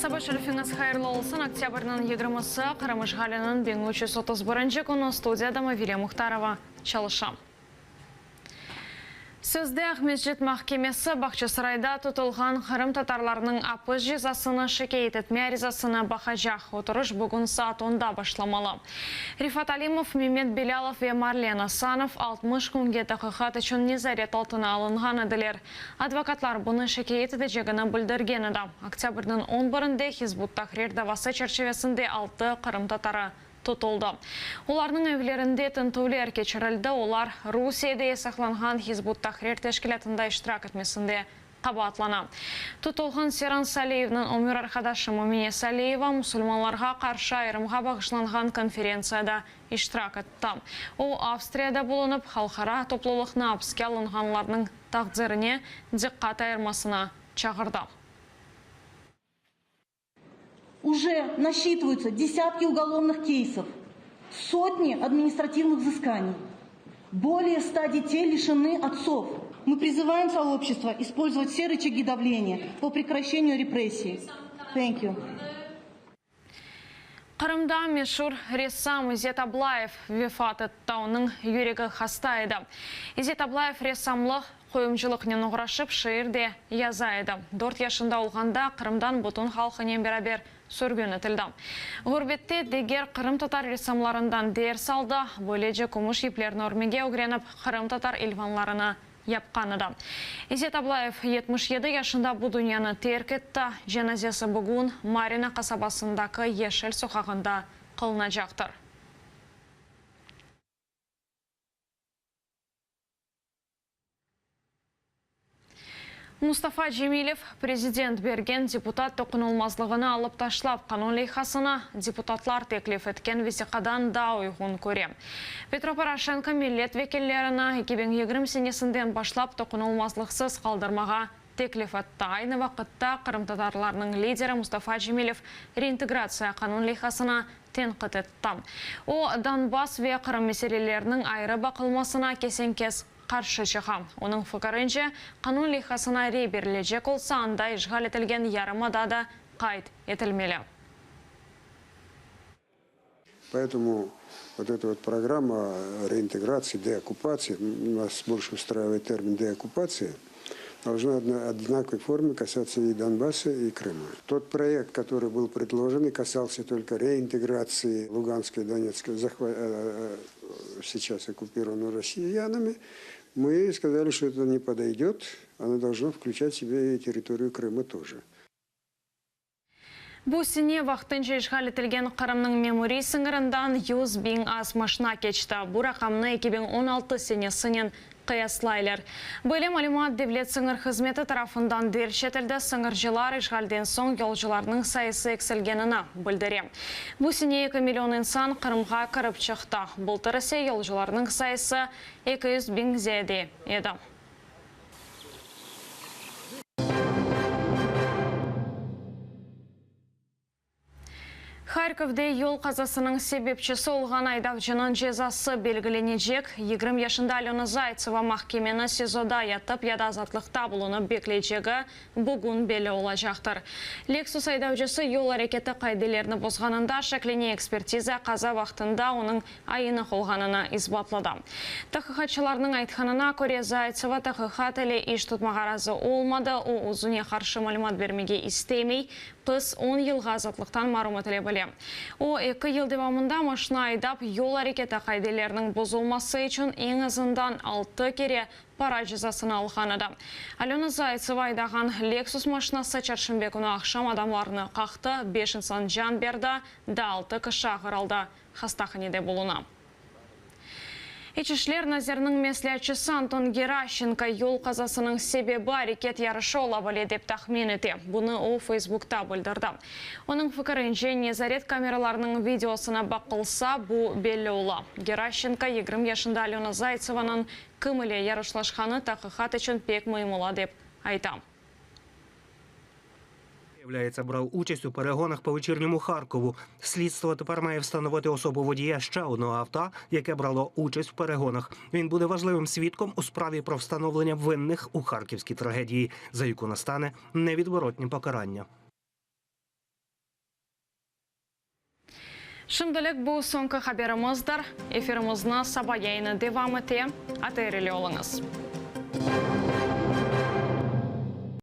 Saba şerifiñiz hayırlı olsun! Oktâbrniñ yigirmisi, Qırım işğaliniñ 1331 künü, studiyada Mavile Muhtarova çalışa. Sözde Aqmescit mahkemesi Bağçasarayda tutulğan qırımtatarlarnıñ apis cezasını şikâyet etme arizasını baqacaq. Oturış bugün saat onda başlamalı. Refat Alimov, Memet Belâlov ve Marlen Asanov 60 künge taqiqat içün nezaret altına alınğan ediler. Advokatlar bunı şikâyet etecegini bildirgen edi. Oktâbrniñ on birinde Hizb ut-Tahrir davası çerçivesinde altı qırımtatarı tutuldı. Olarnıñ evlerinde tintüvler keçirildi, olar Rusiyede yasaqlanğan Hizb ut-Tahrir teşkilâtında iştirak etmesinde qabaatlana. Tutulğan Seyran Saliyevniñ ömür arqadaşı Mümine Saliyeva musulmanlarğa qarşı ayırımğa bağışlanğan konferentsiyada iştirak etti. O, Avstriyada bulunıp, halqara toplulıqnı apiske alınğanlarnıñ taqdirine diqqat ayırmasına çağırdı. Uje nasçitıvayutsa desâtki ugolovnıh keysov, sotni administrativnıh vzıskaniy, bolee sta detey lişenı ottsov. Mı prizıvaem soobşçestvo ispolzovat vse rıçagi davleniya po prekraşeniyu repressiy. Thank you. Qırımda meşur ressam İzzet Ablayev vefat etti. Onıñ yüregi hasta edi. İzzet Ablayev ressamlıq, qoyumcılıqnen oğraşıp, şiir de yaza edi. Dört yaşında olğanda Qırımdan bütün halqınen beraber sürgün etildi. Ğurbette diger qırımtatar ressamlarından ders aldı, böylece kümüş yiplerni örmege ögrenip, qırımtatar ilvanlarını yapqan edi. İzzet Ablayev 77 yaşında bu dünyanı terk etti. Cenazesi bugün Marina qasabasındaki Yeşil soqağında qılınacaqtır. Mustafa Cemilev, prezident bergen deputat toqunılmazlığını alıp taşlav qanun leyhasını deputatlar teklif etken vesiqadan daa uyğun köre. Petro Poroşenko millet vekillerini 2020 senesinden başlap toqunılmazlıqsız qaldırmağa teklif etti. Aynı vaqıtta qırımtatarlarnıñ lideri Mustafa Cemilev reintegratsiya qanun leyhasını tenqit etti. O, Donbass ve Qırım meseleleriniñ ayrı baqılmasına kesen-kes qarşı çıqa. Onıñ fikirince, qanun leyhasına rey berilecek olsa, anda işğal etilgen yarımada da qayd etilmeli. Poetomu vot eta vot programma reintegratsiya, deokkupatsiya, nas bolşe ustraivayet termin deokkupatsiya, dolžna v odinakovoy forme kasatsa i Donbassa, i Krıma. Tot proyekt, kotorıy byl predlojen i kasalsya tolko reintegratsii Luganska i Donetska seyças okkupirovannıy rossiyanami, mı skazali, şto eto ne podoydet, ono dolžno vklüçat v sebe i territoriyu Krıma toje. Bu sene vaqtınca işğal etilgen Qırımnıñ memuriy sıñırından 100.000 az maşna keçti. Bu raqamnı 2016 senesinen qıyaslaylar. Böyle malümat Devlet sıñır hızmeti tarafından derc etildi, sıñırcılar işğalden soñ yolcularnıñ sayısı eksilgenini bildire. Bu sene eki million insan Qırımğa kirip çıqtı, bıltır ise yolcularnıñ sayısı 200.000 ziyade edi. Harkovde yol qazasınıñ sebepçisi olğan aydavcınıñ cezası belgilenecek. 20 yaşında Alöna Zaytseva mahkemeni SİZOda yatıp ya da azatlıqta bulunıp bekleycegi bugün belli olacaqtır. Lexus aydavcısı yol areketi qaidelerini bozğanında şeklene ekspertiza qaza vaqtında onıñ ayınıq olğanını isbatladı. Tahqiqatçılarnıñ aytqanına köre, Zaytseva tahqiqat ile iş tutmağa razı olmadı, o, özüne qarşı malümat bermege istemey, qız on yılğa azatlıqtan marum etile bile. O, eki yıl devamında maşina aydap, yol areketi qaideleriniñ bozulması içün eñ azından altı kere para cezasını alğan edi. Alöna Zaytseva aydağan Lexus maşinası çarşenbe künü aqşam adamlarnı qaqtı, beş insan can berdi, daa altı kişi ağırıldı. Hastahanede buluna. İç işler naziriniñ mesleatçısı Anton Geraşçenko yol qazasınıñ sebebi areket yarışı ola bile, dep tahmin ete. Bunı o, Facebookta bildirdi. Onıñ fikirince, nezaret kameralarınıñ videosına baqılsa, bu belli ola. Geraşçenko, 20 yaşında Alöna Zaytsevanıñ kim ile yarışlaşqanı taqiqat içün pek müim ola, dep ayta. Виявляється, брав участь у перегонах по вечірньому Харкову. Слідство тепер має встановити особу водія ще одного авто, яке брало участь в перегонах. Він буде важливим свідком у справі про встановлення винних у харківській трагедії, за яку настане невідворотнє покарання. Şimdilik bu soñki haberimizdir. Efirimizni saba yayını devam ete. ATR ile oluñız.